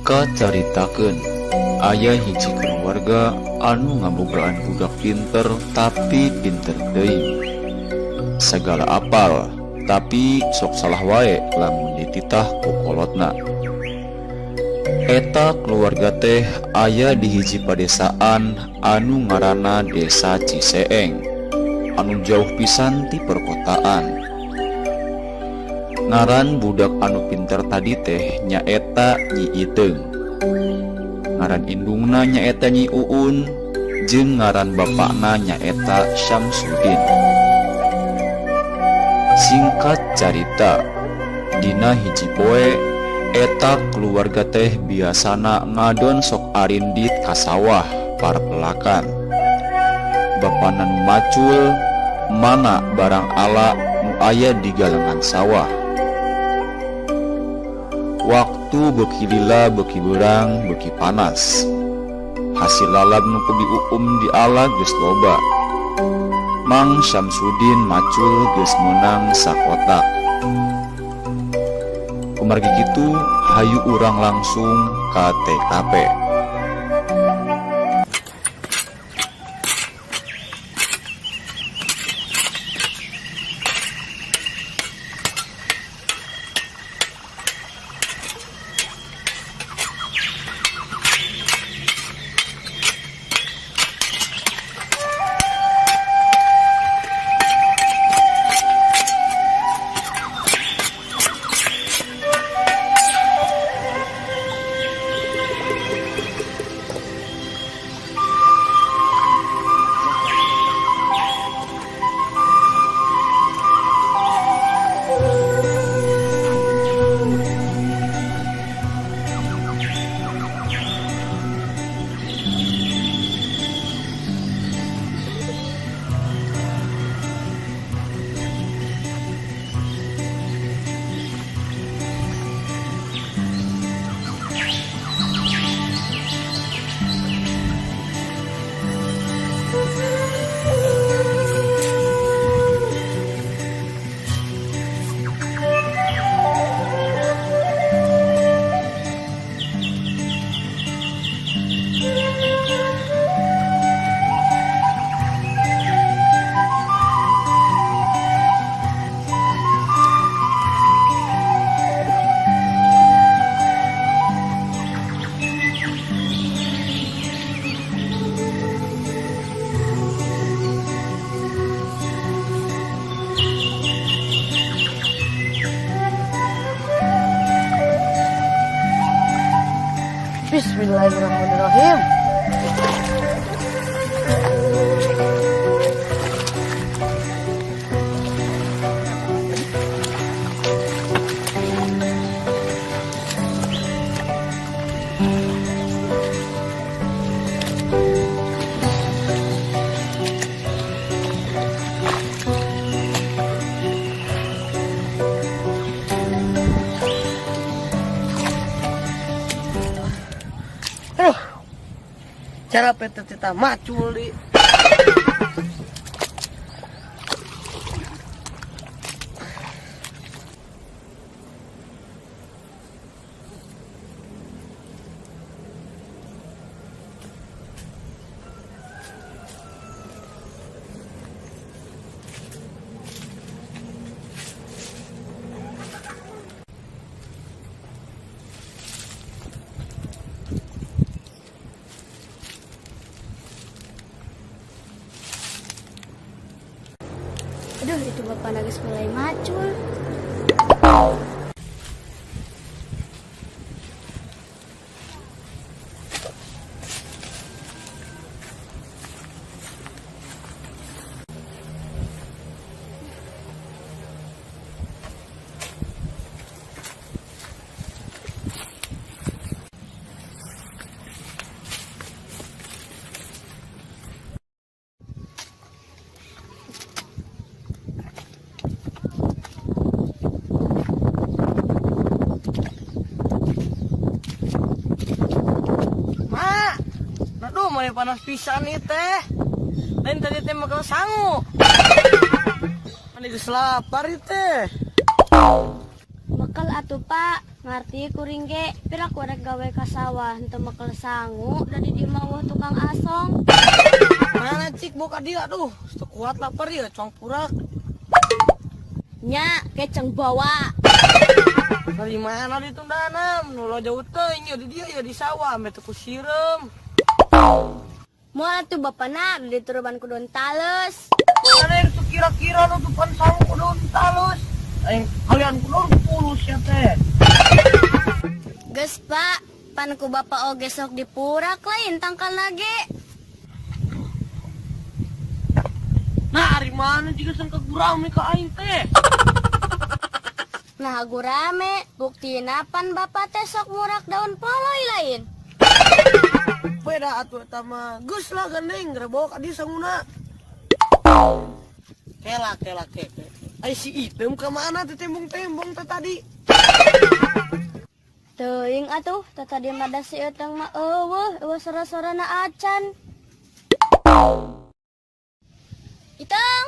Kacaritakeun aya hiji keluarga anu ngabogaan budak pinter tapi pinter teuing. Sagala apal, tapi sok salah wae lamun dititah ku kolotna. Eta keluarga teh aya di hiji padesaan anu ngaranna Desa Ciseeng, anu jauh pisan ti perkotaan. Ngaran budak anu pinter tadi teh nyaeta Nyi Iteung. Ngaran indungna nyaeta Nyi Uun, jeung ngaran bapakna nyaeta Syamsudin. Singkat carita, dina hiji poe eta keluarga teh biasana ngadon sok arindit ka sawah parpelakan. Bapana nu macul mana barang ala nu aya di galengan sawah. Waktu beuki lila beuki beurang beuki panas. Hasil lalab nu ku Bi Uum diala geus loba. Mang Syamsudin macul geus meunang sakotak. Kumargi kitu, hayu urang langsung ka TKP. Bismillahirrahmanirrahim. Aduh, cara PT kita macul di. Aduh, itu bapak nagis mulai macul. Mak, aduh, mulai panas pisan nih teh. Lain tadi teh makan sangu. Ini geus lapar ieu teh. Mekel atuh Pak, ngarti kuring ge, piraku rek gawe ka sawah henteu mekel sangu da di dieu mah eueuh tukang asong. Mana cik bawa ka dieu aduh, teu kuat lapar ieu cuang purak. Nya, keceng bawa. Dari mana ditundana? Nu lo jauh teuing ieu di dieu ieu di sawah ame teu ku sireum. Moal atuh bapana dituruban ku daun talus. Mana yang tuh kira-kira nutupan sangu ku daun talus? Aing kalian ku daun pulus ya teh. Geus Pak, pan ku bapak oge sok dipurak lain tangkal nage. Nah, ari mana juga sangka gurame ka aing teh. Nah, gurame, buktina pan bapak teh sok murak daun poloi lain. Beda atuh eta mah. Geus lah gandeng, geura bawa ka dieu sanguna. Kela kela ke. Ai si item ka mana teh tembong-tembong teh tadi? Teuing atuh, teh tadi mah da si eutang mah eueuh, eueuh sora-sorana acan. Itang.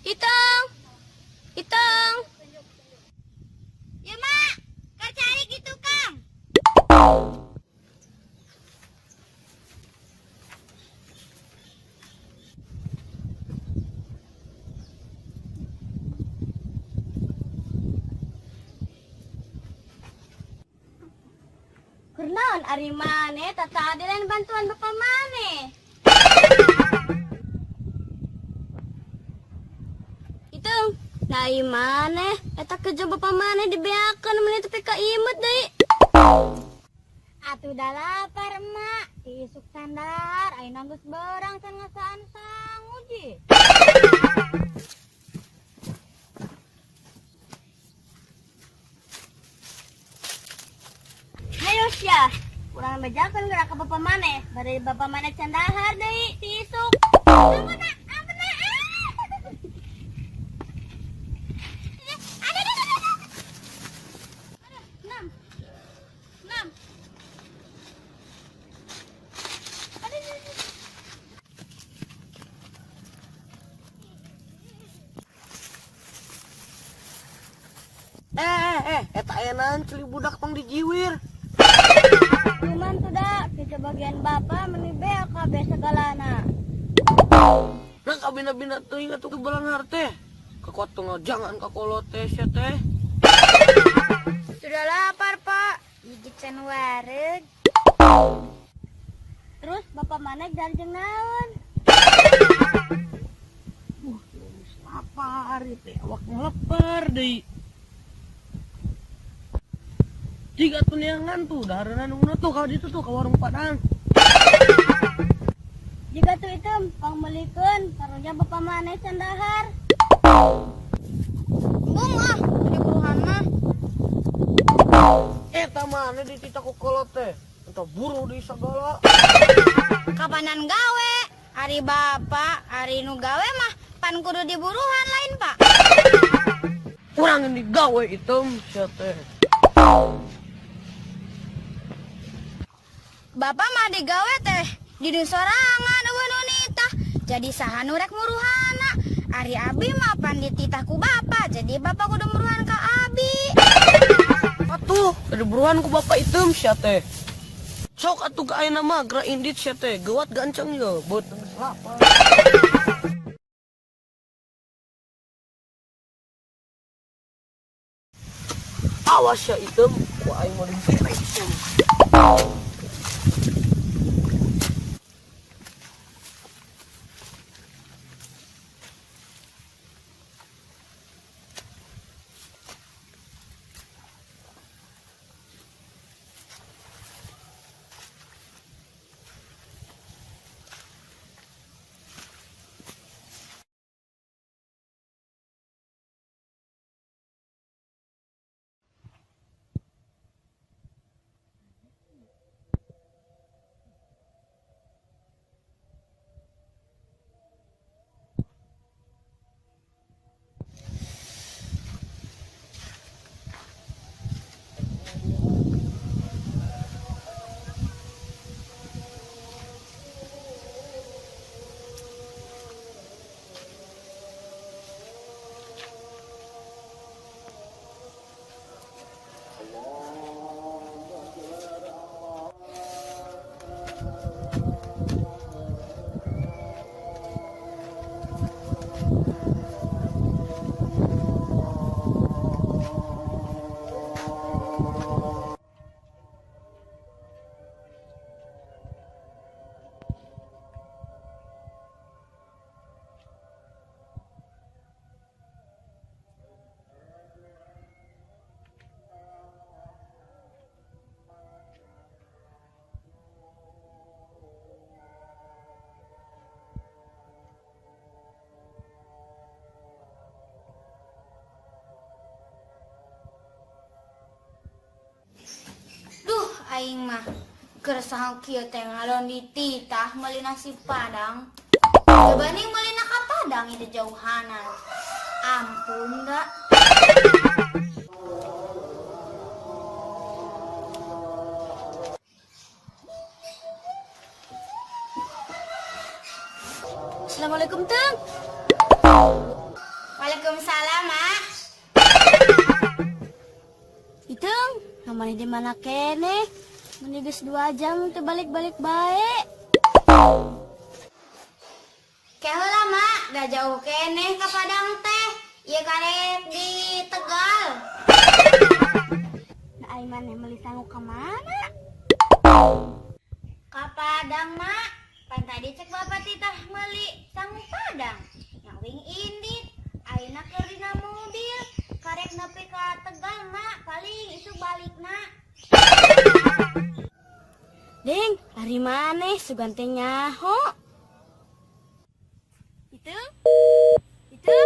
Itang. Itang. Ya mak, keur cari gitu Kang. Kurnaon ari maneh tata lain bantuan bapak maneh. Itu, nah maneh eta kerja bapak maneh dibeakeun meuni tepi ka imut deui. Atuh da lapar emak, diisuk sandar, ayeuna geus berang can ngasaan sangu ji. Hayo sia, urang bejakeun geura ka bapak maneh, bari bapak maneh can dahar deui ti isuk. Ampun, ampun, Enam. Enam. Eta ayeuna ceuli budak tong dijiwir. Cuman tuh dah, kita bagian bapak meni beak kabeh segalana. Nah kabina-bina teuing atuh ke belanghar teh. Kakuat jangan ka kolot teh sia teh. Sudah lapar Pak, gigit can wareg. Terus bapak mana jarjeng naon? Lapar ieu teh, awak ngeleper deui. Jika tuh neangan tuh, dahareuna nunguna tuh ka ditu tuh ka warung Padang. Jika tuh item pangmelikeun karunya bapak maneh can dahar. Bung ah, di buruhan mah. Eta maneh dititah ku kolot teh, entah buru di sagala. Kapanan gawe, ari bapak, ari nu gawe mah pan kudu diburuhan lain Pak. Urang digawe item sia teh. Bapak mah digawe teh di nu sorangan eueuh nu nitah. Jadi saha nu rek muruhana? Ari abi mah pan dititah ku bapak, jadi bapak kudu muruhan ka abi. Atuh, kudu buruan ku bapak item sia teh. Sok atuh ka ayeuna mah geura indit sia teh, geuwat gancang ye, beut geus lapar. Awas ya item, ku aing mah dibere item. Aing mah keur saha kieu teh ngalon dititah meuli nasi Padang. Coba nih meuli na ka Padang itu jauhanan. Ampun da. Assalamualaikum, Teng. Waalaikumsalam, Mak. Iteng, namanya di mana kene? Meni geus 2 jam teu balik-balik bae. Ke heula, Mak, da jauh keneh ka Padang teh. Ieu karek di Tegal. Nah, ai maneh meuli sangu ka mana? Ka Padang, Mak. Pan tadi cek bapak titah meuli sangu Padang. Yang wing indit, ayeuna keur dina mobil. Karek nepi ka Tegal, Mak, paling itu balikna. Ding, ari maneh sugan teh nyaho. Itu? Itu? Nah,